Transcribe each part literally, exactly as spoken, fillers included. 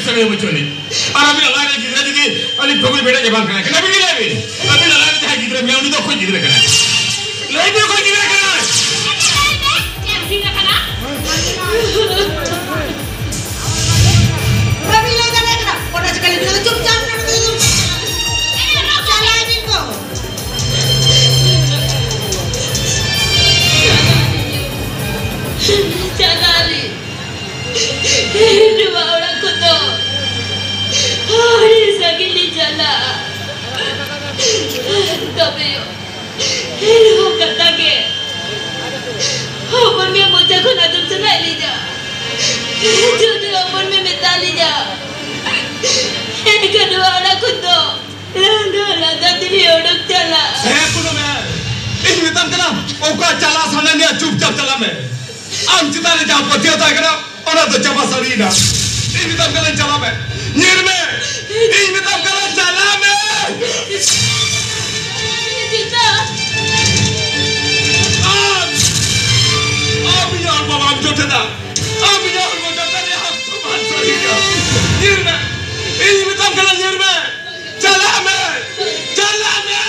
ᱥᱟᱹᱜᱟᱹᱭ ᱵᱟᱹᱪᱩᱜ ᱟᱹᱱᱤᱡ᱾ ᱟᱨ ᱟᱹᱵᱤᱱ ᱟᱞᱟᱭ ᱨᱮ ᱜᱤᱫᱽᱨᱟᱹ ᱡᱩᱫᱤ ᱟᱹᱞᱤᱧ ᱯᱷᱟᱹᱜᱩᱲ ᱵᱮᱴᱟ ᱜᱮ ᱵᱟᱝ ᱠᱟᱱᱟᱭ, ᱠᱟᱱᱟ ᱵᱤᱱ ᱞᱟᱹᱭ ᱵᱤᱱ? ᱟᱹᱵᱤᱱ ᱟᱞᱟᱭ ᱨᱮ ᱡᱟᱦᱟᱸᱭ ᱜᱤᱫᱽᱨᱟᱹ ᱢᱮᱱᱟᱭᱟ, ᱩᱱᱤ ᱫᱚ ᱚᱠᱚᱭ ᱜᱤᱫᱽᱨᱟᱹ ᱠᱟᱱᱟᱭ? ᱞᱟᱹᱭ ᱵᱤᱱ, ᱚᱠᱚᱭ ᱜᱤᱫᱽᱨᱟᱹ ᱠᱟᱱᱟᱭ? ᱪᱮᱫ ᱜᱤᱫᱽᱨᱟᱹ ᱠᱟᱱᱟ? ᱵᱟᱹᱵᱤᱱ ᱞᱟᱹᱭ ᱫᱟᱲᱮᱭᱟᱜ ᱠᱟᱱᱟ᱾ ᱚᱱᱟ ᱪᱤᱠᱟᱹ ᱞᱟᱹᱭ ᱵᱤᱱ? ᱪᱩᱯᱪᱟᱯ ᱱᱚᱰᱮ ᱫᱚ ᱫᱩᱲᱩᱵ ᱠᱟᱱᱟ᱾ ᱪᱟᱞᱟᱜ ᱟᱹᱵᱤᱱ ᱠᱚ᱾ ᱪᱟᱞᱟᱜ ᱟᱹᱞᱤᱧ᱾ ᱱᱚᱣᱟ ᱚᱲᱟᱜ ᱠᱷᱚᱱ ᱫᱚ ᱟᱹᱰᱤ ᱥᱟᱺᱜᱤᱧ ᱞᱤᱧ ᱪᱟᱞᱟᱜᱼᱟ᱾ ᱛᱚᱵᱮ ᱱᱚᱣᱟ ᱠᱟᱛᱷᱟ ᱜᱮ ᱦᱚᱯᱚᱱ ᱢᱮ ᱢᱚᱪᱟ ᱠᱷᱚᱱ ᱟᱸᱡᱚᱢ ᱥᱟᱱᱟᱭᱮᱫ ᱞᱤᱧᱟ᱾ ᱡᱩᱫᱤ ᱦᱚᱯᱚᱱ ᱢᱮ ᱢᱮᱛᱟ ᱞᱤᱧᱟ, ᱮᱱᱠᱷᱟᱱ ᱱᱚᱣᱟ ᱚᱲᱟᱜ ᱠᱷᱚᱱ ᱫᱚ ᱞᱟᱸᱫᱟ ᱞᱟᱸᱫᱟ ᱛᱮᱞᱤᱧ ᱚᱰᱚᱠ ᱪᱟᱞᱟᱜᱼᱟ᱾ ᱦᱮᱸ, ᱠᱩᱞᱟᱹ ᱢᱮ᱾ ᱤᱧ ᱢᱮᱛᱟᱢ ᱠᱟᱱᱟ, ᱚᱠᱟ ᱪᱟᱞᱟᱜ ᱥᱟᱱᱟ ᱢᱮᱭᱟ, ᱪᱩᱯᱪᱟᱯ ᱪᱟᱞᱟᱜ ᱢᱮ᱾ ᱟᱢ ᱪᱮᱛᱟᱱ ᱨᱮ ᱡᱟᱦᱟᱸ ᱯᱟᱹᱛᱭᱟᱹᱣ ᱛᱟᱦᱮᱸ ᱠᱟᱱᱟ, ᱚᱱᱟ ᱫᱚ ᱪᱟᱵᱟ ᱥᱟᱹᱨᱤᱭᱮᱱᱟ᱾ ᱤᱧ ᱢᱮᱛᱟᱢ ᱠᱟᱱᱟ, ᱪᱟᱞᱟᱜ ᱢᱮ᱾ ᱧᱤᱨ ᱢᱮ᱾ ᱤᱧ ᱢᱮᱛᱟᱢ ᱠᱟᱱᱟ, ᱪᱟᱞᱟᱜ ᱢᱮ᱾ ᱪᱮᱫᱟᱜ? ᱟᱢ, ᱟᱢ ᱤᱧᱟᱹᱜ ᱦᱚᱲᱢᱚ ᱵᱟᱢ ᱡᱚᱴᱮᱫᱟ᱾ ᱟᱢ ᱤᱧᱟᱹᱜ ᱦᱚᱲᱢᱚ ᱡᱚᱴᱮᱫ ᱨᱮᱭᱟᱜ ᱦᱚᱠ ᱫᱚ ᱵᱟᱝ ᱥᱟᱹᱨᱤᱭᱮᱱᱟ᱾ ᱧᱤᱨ ᱢᱮ᱾ ᱤᱧ ᱢᱮᱛᱟᱢ ᱠᱟᱱᱟ, ᱧᱤᱨ ᱢᱮ᱾ ᱪᱟᱞᱟᱜ ᱢᱮ! ᱪᱟᱞᱟᱜ ᱢᱮ!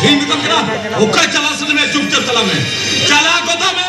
ᱤᱧ ᱢᱮᱛᱟᱢ ᱠᱟᱱᱟ, ᱚᱠᱟ ᱪᱟᱞᱟᱜ ᱥᱟᱱᱟ ᱢᱮ, ᱪᱩᱯᱪᱟᱯ ᱪᱟᱞᱟᱜ ᱢᱮ᱾ ᱪᱟᱞᱟᱜ ᱠᱚᱛᱟ ᱢᱮ᱾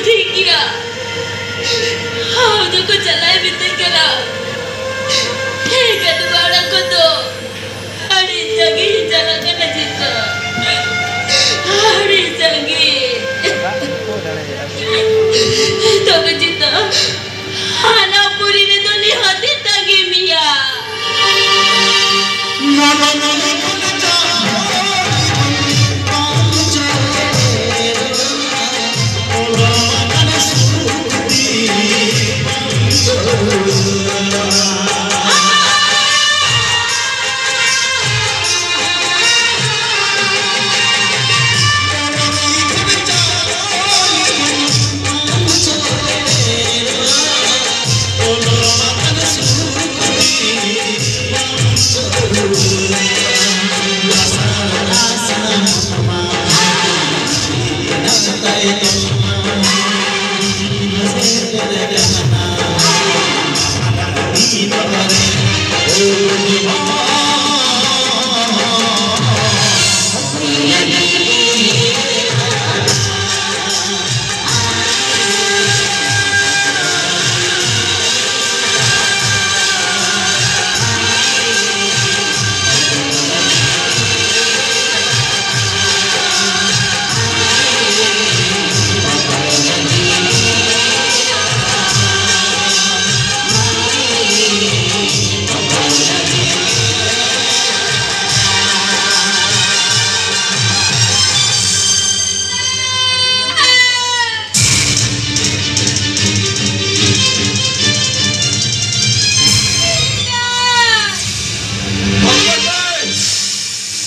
ᱴᱷᱤᱠ ᱜᱮᱭᱟ, ᱦᱟᱣ ᱫᱚᱠᱚ ᱪᱟᱞᱟᱜ ᱢᱮᱛᱟᱹᱧ ᱠᱟᱱᱟ᱾ ᱴᱷᱤᱠ ᱜᱮᱭᱟ, ᱵᱟᱲᱟ ᱠᱚᱫᱚ ᱟᱹᱰᱤ ᱥᱟᱺᱜᱤᱧ ᱪᱟᱞᱟᱜ ᱠᱟᱱᱟ ᱪᱮᱛᱟ? ᱟᱹᱰᱤ ᱥᱟᱺᱜᱤᱧ᱾ ᱛᱚᱵᱮ ᱪᱮᱛᱟ ᱦᱟᱱᱟ ᱯᱩᱨᱤ ᱨᱮᱫᱚ ᱱᱤᱦᱟᱹᱛ ᱤᱧ ᱛᱟᱺᱜᱤ ᱢᱮᱭᱟ᱾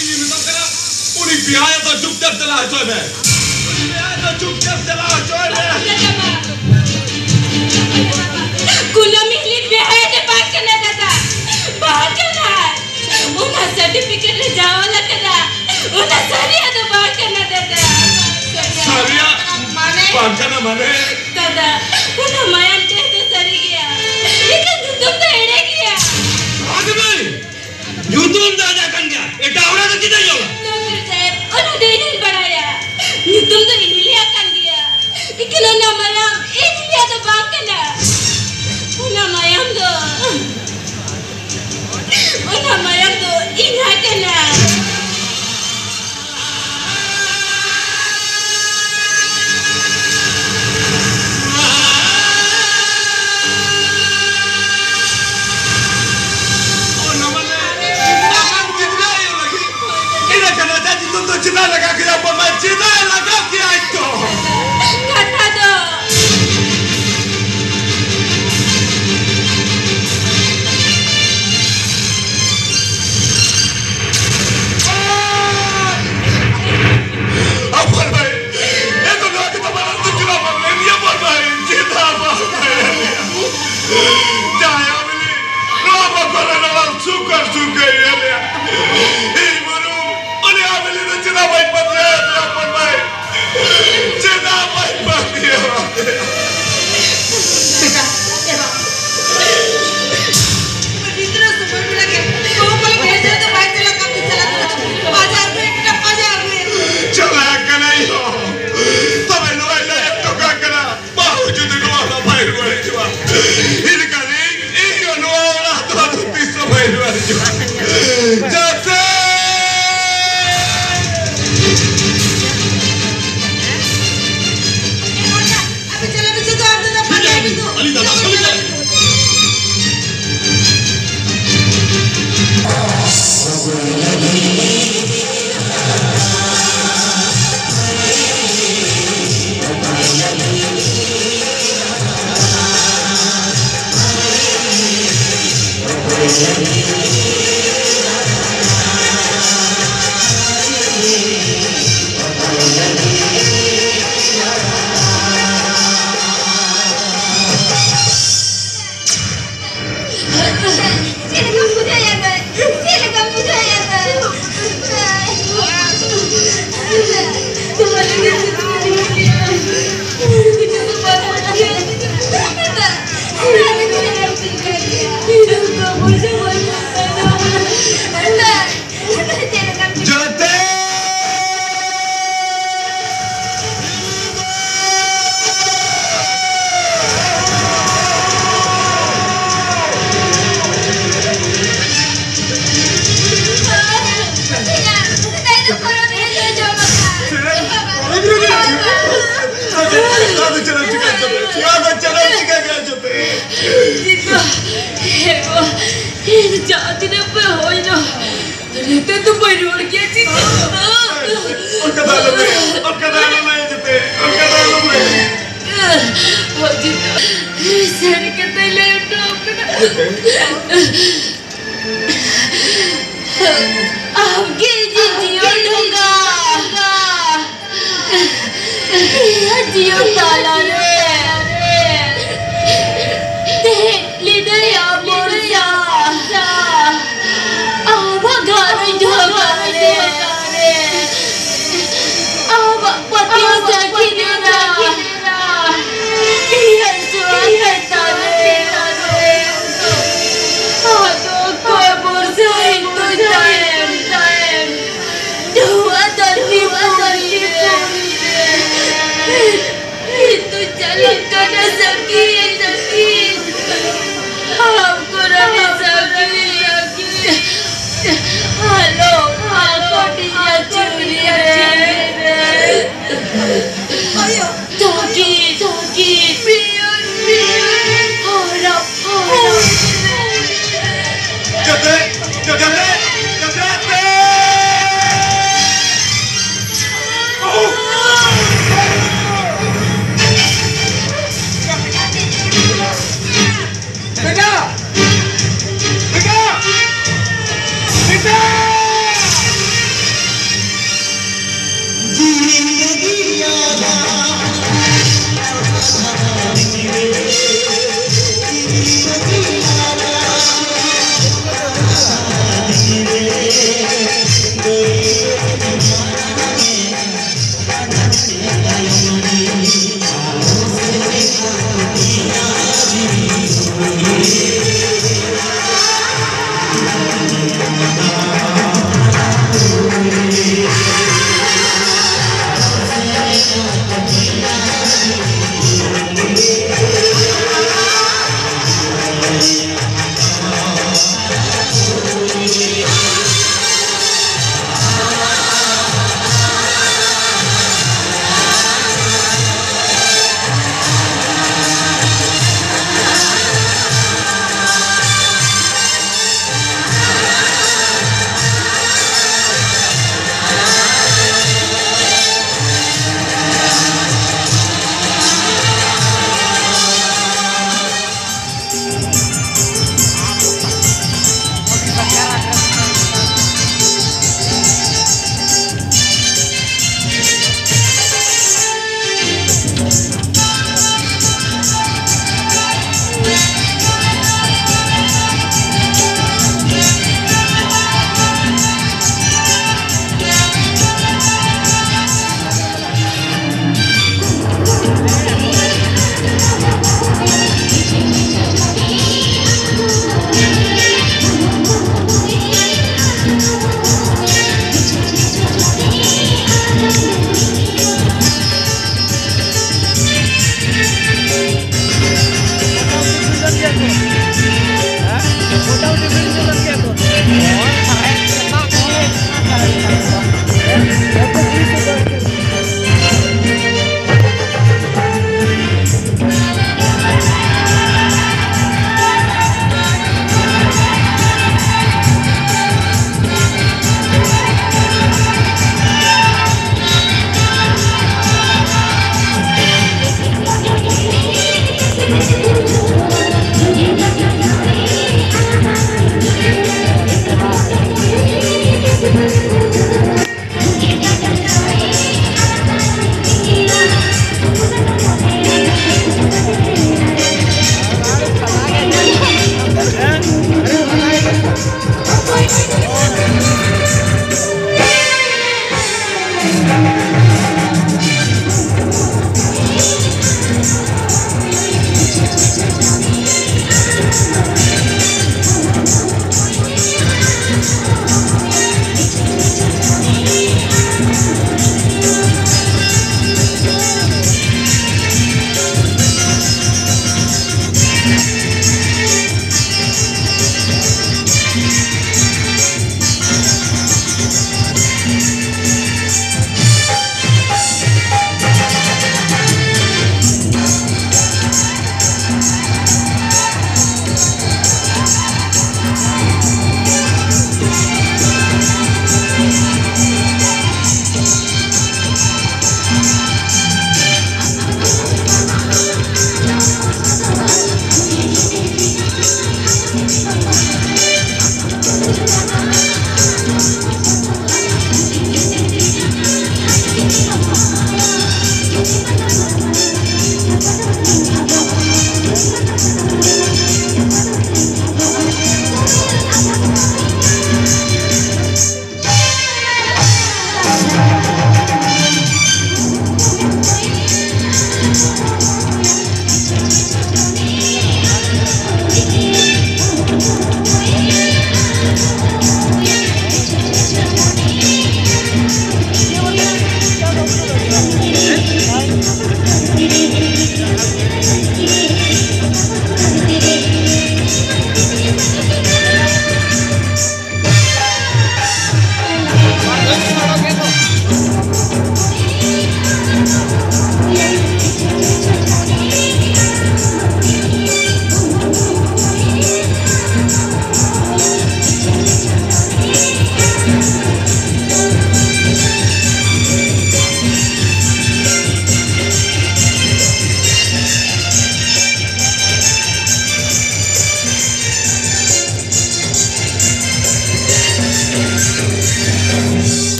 ᱤᱧᱤᱧ ᱢᱮᱛᱟᱢ ᱠᱟᱱᱟ, ᱩᱱᱤ ᱵᱮᱦᱟᱭᱟ ᱫᱚ ᱪᱩᱯᱪᱟᱯ ᱪᱟᱞᱟᱣ ᱦᱚᱪᱚᱭ ᱢᱮ᱾ ᱩᱱᱤ ᱵᱮᱦᱟᱭᱟ ᱫᱚ ᱪᱩᱯᱪᱟᱯ ᱪᱟᱞᱟᱣ ᱦᱚᱪᱚᱭ ᱢᱮ᱾ ᱠᱩᱱᱟᱹᱢᱤ ᱦᱤᱞᱤ ᱵᱮᱦᱟᱭᱟ ᱫᱚ ᱵᱟᱝ ᱠᱟᱱᱟ ᱫᱟᱫᱟ, ᱵᱟᱝ ᱠᱟᱱᱟ᱾ ᱚᱱᱟ ᱥᱟᱨᱴᱤᱯᱷᱤᱠᱮᱴ ᱨᱮ ᱡᱟ ᱚᱞ ᱟᱠᱟᱱᱟ, ᱚᱱᱟ ᱥᱟᱹᱨᱤᱭᱟᱜ ᱫᱚ ᱵᱟᱝ ᱠᱟᱱᱟ ᱫᱟᱫᱟ᱾ ᱥᱟᱹᱨᱤᱭᱟᱜ ᱢᱟᱱᱮ? ᱵᱟᱝ ᱠᱟᱱᱟ ᱢᱟᱱᱮ? ᱫᱟᱫᱟ, ᱚᱱᱟ ᱢᱟᱭᱟᱢ ᱴᱮᱥᱴ ᱫᱚ ᱥᱟᱹᱨᱤ ᱜᱮᱭᱟ, ᱞᱮᱠᱤᱱ ᱧᱩᱛᱩᱢ ᱫᱚ ᱮᱲᱮ ᱫᱚ ᱤᱧ ᱞᱟᱹᱭᱟᱜ ᱠᱟᱱ ᱜᱮᱭᱟ, ᱤᱠᱷᱟᱹᱱ ᱚᱱᱟ ᱢᱟᱭᱟᱢ ᱤᱧ ᱞᱟᱹᱭᱟᱜ ᱫᱚ ᱵᱟᱝ ᱠᱟᱱᱟ᱾ ᱚᱱᱟ ᱢᱟᱭᱟᱢ ᱫᱚ, ᱚᱱᱟ ᱢᱟᱭᱟᱢ ᱫᱚ ᱤᱧᱟᱜ ᱠᱟᱱᱟ᱾ ᱚᱱᱟ ᱢᱟᱱᱮ, ᱟᱢᱮᱢ ᱜᱤᱫᱽᱨᱟᱹ ᱟᱭᱳ ᱞᱟᱹᱜᱤᱫ᱾ ᱤᱱᱟᱹ ᱠᱷᱟᱱ ᱟᱡᱟᱜ ᱧᱩᱛᱩᱢ ᱫᱚ ᱪᱮᱫᱟᱜ ᱞᱟᱜᱟᱣ ᱠᱮᱫᱟ? ᱵᱟᱵᱟ, ᱪᱮᱫᱟᱜ ᱞᱟᱜᱟᱣ ᱠᱮᱫᱟ ᱟᱡ ᱫᱚ? ᱠᱟᱛᱷᱟ ᱫᱚ ᱟᱵᱚᱨ ᱵᱷᱟᱭ, ᱮ ᱛᱚ ᱱᱚᱣᱟ ᱠᱟᱛᱷᱟ ᱢᱟᱲᱟᱝ ᱫᱚ ᱪᱮᱫᱟᱜ ᱵᱟᱢ ᱞᱟᱹᱭ ᱟᱹᱫᱤᱧᱟ ᱵᱚᱨ ᱵᱷᱟᱭ? ᱪᱮᱫᱟᱜ ᱵᱟᱢ ᱞᱟᱹᱭ ᱟᱹᱫᱤᱧᱟ? ᱡᱟᱦᱟᱸᱭ ᱟᱢ ᱞᱟᱹᱭ, ᱱᱚᱣᱟ ᱵᱚᱠᱚᱨ ᱨᱮ ᱱᱚᱣᱟ ᱥᱩᱠ ᱟᱨ ᱥᱩᱠ ᱮ ᱤᱭᱟᱹ ᱞᱮᱭᱟ᱾ ᱤᱧ ᱵᱩᱨᱩ, ᱩᱱᱤ ᱟᱢ ᱞᱟᱹᱭ ᱫᱚ ᱪᱮᱫᱟᱜ ᱵᱟᱹᱧ ᱯᱟᱹᱛᱭᱟᱹᱣ ᱟᱫᱮᱭᱟ ᱵᱚᱨ ᱵᱷᱟᱭ? ᱪᱮᱫᱟᱜ ᱵᱟᱹᱧ ᱯᱟᱹᱛᱭᱟᱹᱣ ᱟᱫᱮᱭᱟ? ᱵᱮᱴᱟ, ᱮ ᱵᱟᱵᱟ, ᱜᱤᱫᱽᱨᱟᱹ ᱥᱚᱢᱚᱭ ᱵᱮᱲᱟ ᱜᱮ ᱵᱟᱹᱦᱩ ᱠᱚᱞᱮ ᱵᱷᱮᱡᱟ ᱫᱚ ᱵᱟᱭ ᱪᱟᱞᱟᱜ ᱠᱟᱱ ᱛᱤᱧ ᱪᱟᱞᱟᱜ ᱠᱟᱱᱟ᱾ ᱯᱟᱸᱡᱟ ᱟᱹᱜᱩᱭᱮ ᱠᱟᱱᱟ, ᱯᱟᱸᱡᱟ ᱟᱹᱜᱩᱭᱮ᱾ ᱪᱟᱞᱟᱜ ᱠᱟᱱᱟᱭ ᱦᱚᱸ᱾ ᱛᱚᱵᱮ ᱱᱚᱣᱟᱭ ᱞᱟᱹᱭ ᱦᱚᱴᱚ ᱠᱟᱜ ᱠᱟᱱᱟ, ᱵᱟᱹᱦᱩ ᱡᱩᱫᱤ ᱱᱚᱣᱟ ᱫᱚ ᱵᱟᱭ ᱨᱩᱣᱟᱹᱲ ᱦᱤᱡᱩᱜᱼᱟ, ᱤᱱᱟᱹᱠᱷᱟᱱ ᱤᱧ, ᱤᱧ ᱦᱚᱸ ᱱᱚᱣᱟ ᱚᱲᱟᱜ ᱫᱚ ᱟᱫᱚ ᱛᱤᱥ ᱦᱚᱸ ᱵᱟᱹᱧ ᱨᱩᱣᱟᱹᱲ ᱦᱤᱡᱩᱜᱼᱟ᱾ ᱡᱟᱛᱮ ᱟᱯᱮ ᱪᱟᱞᱟᱜ ᱯᱮ, ᱡᱚᱛᱚ ᱦᱚᱲ ᱫᱚ ᱯᱟᱸᱡᱟᱭ ᱯᱮ ᱛᱚ᱾ ᱟᱹᱞᱤᱧ ᱫᱟᱫᱟ ᱥᱟᱞᱤ ᱠᱟᱱᱟ᱾ ᱪᱮᱫ ᱞᱮᱠᱟᱢ ᱵᱩᱡᱷᱟᱹᱣᱮᱫᱼᱟ ᱫᱟᱹᱭ? ᱪᱮᱫ ᱞᱮᱠᱟᱢ ᱵᱩᱡᱷᱟᱹᱣᱮᱫᱼᱟ ᱫᱟᱹᱭ? ᱡᱟᱛᱮ ᱡᱟᱦᱟᱸ ᱛᱤᱱᱟᱹᱜ ᱯᱮ ᱦᱩᱭᱱᱟ, ᱱᱤᱛᱚᱜ ᱫᱚ ᱵᱟᱹᱧ ᱨᱚᱲ ᱜᱮᱭᱟ ᱪᱮᱫ ᱦᱚᱸ᱾ ᱚᱱᱠᱟ ᱫᱚ ᱟᱞᱚᱢ ᱞᱟᱹᱭᱟ, ᱚᱱᱠᱟ ᱫᱚ ᱟᱞᱚᱢ ᱞᱟᱹᱭᱟ ᱡᱮᱛᱮ, ᱚᱱᱠᱟ ᱫᱚ ᱟᱞᱚᱢ ᱞᱟᱹᱭᱟ᱾ ᱦᱚᱡᱤ ᱫᱚ ᱥᱟᱹᱨᱤ ᱠᱟᱛᱷᱟᱭ ᱞᱟᱹᱭ ᱦᱚᱴᱚ ᱠᱟᱫᱟ᱾ ᱟᱢᱜᱮ ᱤᱧᱤᱡ ᱡᱤᱭᱚᱱ ᱰᱷᱚᱸᱜᱟ᱾ ᱤᱧᱟᱹᱜ ᱡᱤᱭᱚᱱ ᱛᱟᱞᱟᱨᱮ ᱛᱮᱦᱮᱧ ᱞᱤᱰᱟᱹᱭᱟ ᱵᱚᱨᱥᱟ᱾ ᱟᱢᱟᱜ ᱜᱷᱟᱨᱚᱸᱡᱽ ᱰᱷᱚᱸᱜᱟ ᱨᱮ ᱟᱢᱟᱜ ᱯᱟᱹᱛᱭᱟᱹᱣ ᱥᱟᱹᱠᱷᱤ ᱰᱮᱨᱟ᱾ ᱤᱧᱟᱹᱜ ᱥᱚᱦᱟᱜ ᱠᱟᱛᱷᱟ ᱨᱮ ᱟᱫᱚ ᱚᱠᱚᱭ ᱵᱚᱨᱥᱟ ᱦᱤᱛᱩᱭ ᱛᱟᱦᱮᱱ? ᱱᱚᱣᱟ ᱫᱷᱟᱹᱨᱛᱤ ᱯᱩᱨᱤ ᱨᱮ ᱦᱤᱛᱩᱭ